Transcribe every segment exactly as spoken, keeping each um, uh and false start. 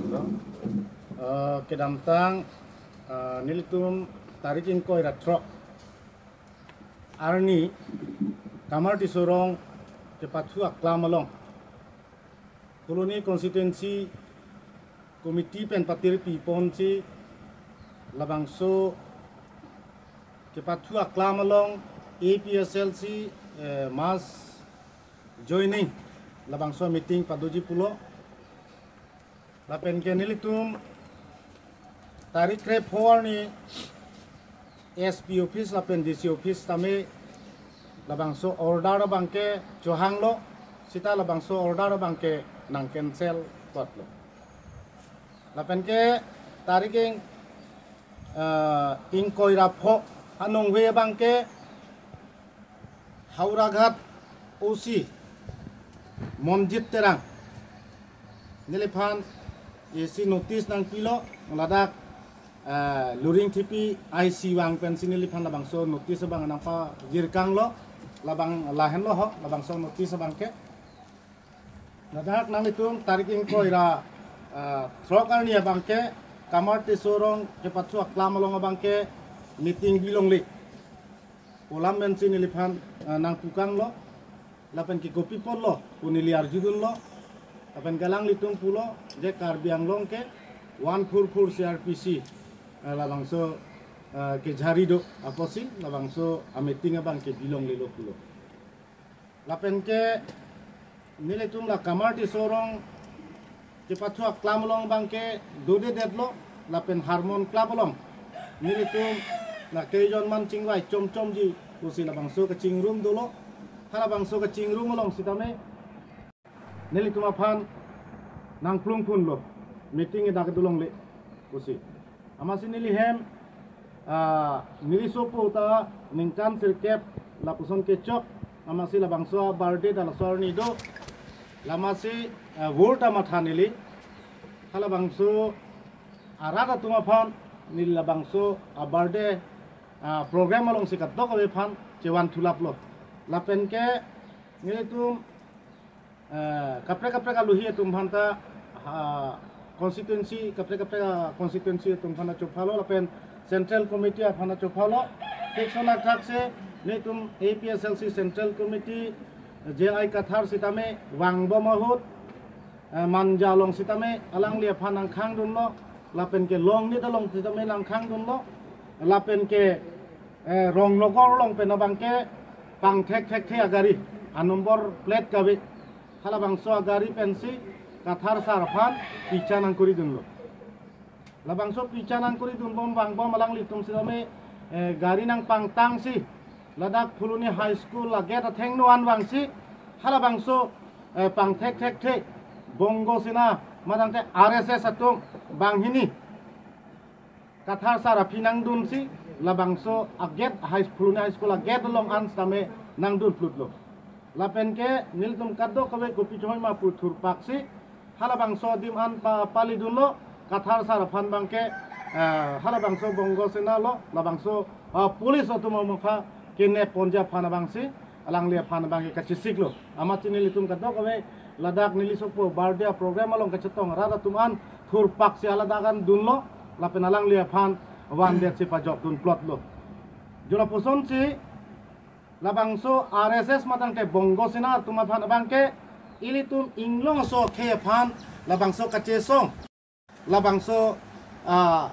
Eh, kedamtang, eh, nelitum tarik ingkoi ra throk arni Kamar Tisso Rong kepathu aklam along Phuloni Constituency Committee pen patirpi ponsi labangso kepathu aklam along A P S L C, eh, mass joining labangso meeting padoji pulo. Lapen ke nelitum tarik krepho arni S P office lapen D C office tame labangso order abangke chohanglo, seta labangso order abangke nang cancel kotlo. Lapen ke tarik ing, eh, ingkoi ra pho anong hue abangke Howraghat O C Monjit Terang neliphan isi notice nangpilo, ladak, eh, Luring Thepi I C vang pensi neliphan labangso notice abang nangpajirkanglo, labang lahenlo ho, labangso notice abangke. Ladak nanglitum tarik ingkoi ra, eh, throk arni abangke Kamar Tisso Rong kepathu aklam along abangke meeting bilongle pu alam pensi neliphan, eh, nangpukanglo, lapen ke kopi ponlo pu neli arjudunlo, lapen ke alanglitum pulo je Karbi Anglong ke one four four C R P C, eh, labangso, eh, kejhari do apotsi labangso ameeting abangke bilonglelo pulo. Lapen ke nelitum la Kamar Tisso Rong kepathu aklam along abangke dodedetlo, lapen Harmon Club along nelitum la keijon man chingvai chomchomji pusi labangso kachingrum dolo. Halabangso kachingrum along sitame nelitum aphan nangplung phunlo, meeting dak dolongle pusi. Amatsi neli hem, ah, neli sopo ta ningkan sirkep lapuson kechok, amatsi labangso a-birthday ta laso arni do, lamatsi, ah, word ta matha neli. Halabangso arat atum aphan neli labangso a-birthday, ah, program alongsi kadokave aphan chevan thulaplo. Lapen ke nelitum, eh, kaprek kaprek aluhi atum aphanta, ah, constituency, kaprek kaprek, ah, constituency atum aphanta chophalo lapen Central Committee aphanta chophalo. Thik sonakthak se nelitum A P S L C Central Committee, J I Kathar sitame vangbom ahut, eh, Manja along sitame alangli aphan nangkhangdunlo, lapen ke Longnit along sitame nangkhangdunlo, lapen ke, eh, Rongnogor along pen abangke pangthek thekthe agari, a-number plate kave, halabangso agari pensi Kathar sar aphan picha nangkuridunlo. Labangso picha nangkuridunbom vangbom alanglitum sitame, eh, gari nangpangtangsi ladak Phuloni High School a-gate athengno an vangsi halabangso, eh, pangthek thekthe Bongo Sena madangte R S S atum banghini Kathar sar aphi nangdunsi labangso a-gate high, Phuloni High School a-gate along an sitame nangdunplutlo. Lapen ke nelitum kadokave kopi choi ma pu thurpaksi halabangso adim an pa, palidunlo, Kathar sar aphan abangke, eh, halabangso Bongo Sena lo, labangso, ah, police atum amokha kenep ponji aphan abangsi alangli aphan abangke kachesiklo. Amatsi nelitum kadokave ladak neli sopo birthday program along kachetong arat atum an thurpaksi haladak an dunlo, lapen alangli aphan vandetsi pajokdunplotlo. Jo lapusonsi labangso R S S madangte Bongo Sena atum aphan abangke ilitum inglong aso akhei aphan labangso kachesong, labangso, ah,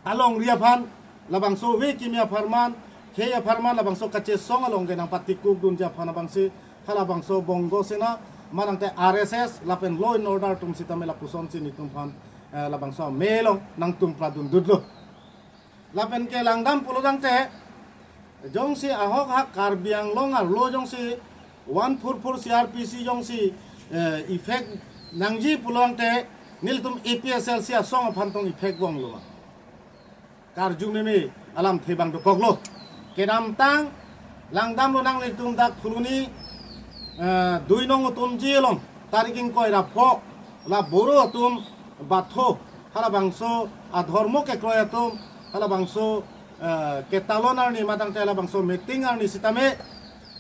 alongri aphan, labangso ove kimi apharman, khei apharman, labangso kachesong along ke nangpatikukdunji aphan abangsi halabangso Bongo Sena madangte R S S lapen law and order atum sitame lapusonsi nelitum aphan, eh, labangso amei along nangtumpradundutlo. Lapen ke langdam pulotangte, jongsi ahok hak Karbi Anglong arlo jongsi one four four C R P C jongsi, eh, effect nangji pulotangte, nelitum A P S L C asong aphan tong effect bom lo ma? Karju meme alamthe abang dokoklo. Kedamtang langdamlo nanglitum dak Phuloni, eh, Duinong Utumji along tarik ingkoi ra pho la Boro atum batho halabangso adhormo kekroi atum halabangso, eh, ketalon arni madangte halabangso meeting arni sitame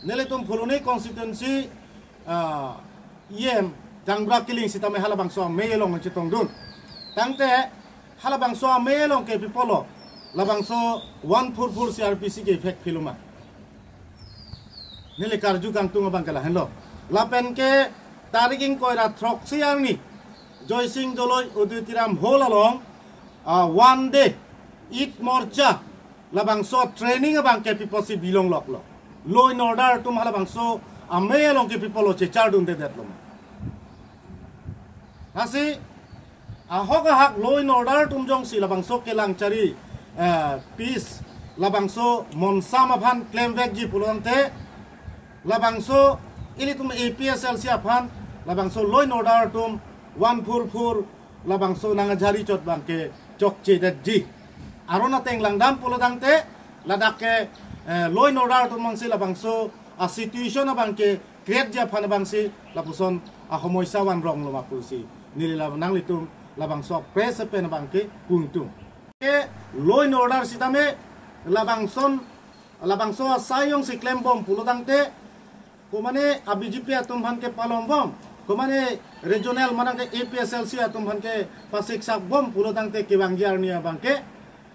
nelitum Phuloni constituency, ah, E M Kangbra Killing sitame halabangso amei along chetongdun. Tangte halabangso amei along ke pi apotlo labangso one four four C R P C ke effect philuma. Neli karju kangtung abang ke lahenlo. Lapen ke tarik ingkoi ra throksi arni Joysing Doloi Auditorium Hall along, ah, one day Eid Morcha labangso training abang ke pi apotsi bilong loklo. Law and order atum halabangso amei along ke pi apotlo chechardundedetlo ma. Lasi ahok ahak law and order atum jongsi labangso kelang chari, eh, peace labangso monsam aphan klemvekji pulo tangte labangso ilitum A P H L C aphan labangso law and order atum one four four labangso nang ajari chot abang ke chokchedetji. Aron ateng langdam pulo tangte ladak ke, eh, law and order atum abangsi labangso a situation abang ke create ji aphan abangsi lapuson ahomoisa vanronglo ma pusi neli la nanglitum labangso press pen abang ke kangtung. Ke law and order sitame labangson labangso asai jongsi klembom pulo tangte komane a B J P atum aphan ke palombom, komane regional manang ke A P H L C atum aphan ke pasiksak bom pulo tangte kevangji arni abang ke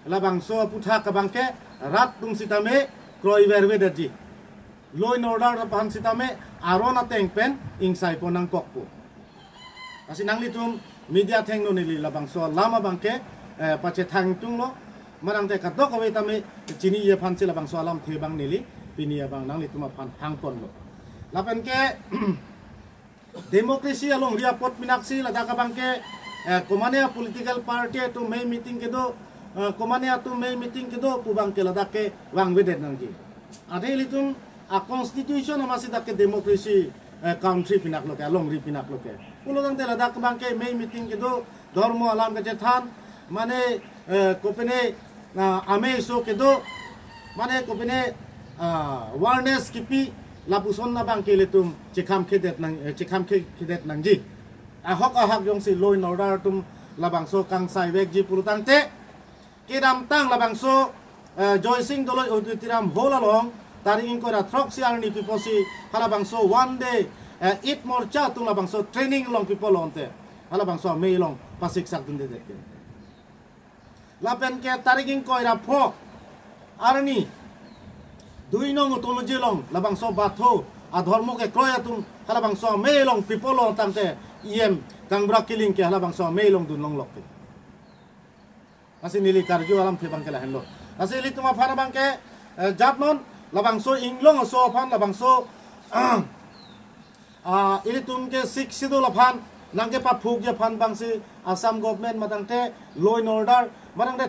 labangso aputhak abang ke rat atum sitame kroivervedetji. Law and order aphan sitame aron ateng pen ingsai pon nangkokpo. Lasi nanglitum media athengno neli labangso alam abang ke, eh, pachethangtunglo. Manang te kadokave tame chiniji aphansi labangso alamthe abang neli pini abang nanglitum aphan hangponlo. Lapen ke democracy alongri apot pinaksi ladak abang ke, eh, komane a political party atum amei meeting kedo, eh, komane atum amei meeting kedo pu abang ke ladak ke vangvedet nangji. Ade ilitum a constitution amatsi dak ke democracy, eh, country pinaklo ke, alongri pinaklo ke. Pulo tangte ladak abang ke amei meeting kedo, dhormo alam kachethan, mane, eh, kopine, ah, amei aso kedo, mane kopine, ah, awareness kipi, lapuson abang ke ilitum chekhamkhedet nang, eh, chekhamkhedet nangji. Ahok ahak jongsi law and order atum labangso kangsaivekji pulo tangte kedamtang labangso, eh, Joysing Doloi Auditorium Hall along tarik ingkoi ra throksi arni pi apotsi halabangso one day, eh, Eid Morcha atum labangso training along pi apotlo ante halabangso amei along pasiksakdundedet ke. Lapen ke tarik ingkoi ra pho arni dui nong autonomy along labangso bathur adhormo kekroi atum halabangso amei along pi apotlo tangte E M Kangbra Killing ke halabangso amei along dunlonglok ke. Lasi neli karju alamthe abang ke lahenlo. Lasi ilitum aphan abang ke, eh, jatnon labangso inglong aso aphan labangso, ah, ilitum ke Sixth Schedule aphan nangkepaphukji aphan abangsi Assam government manang te law and order manang te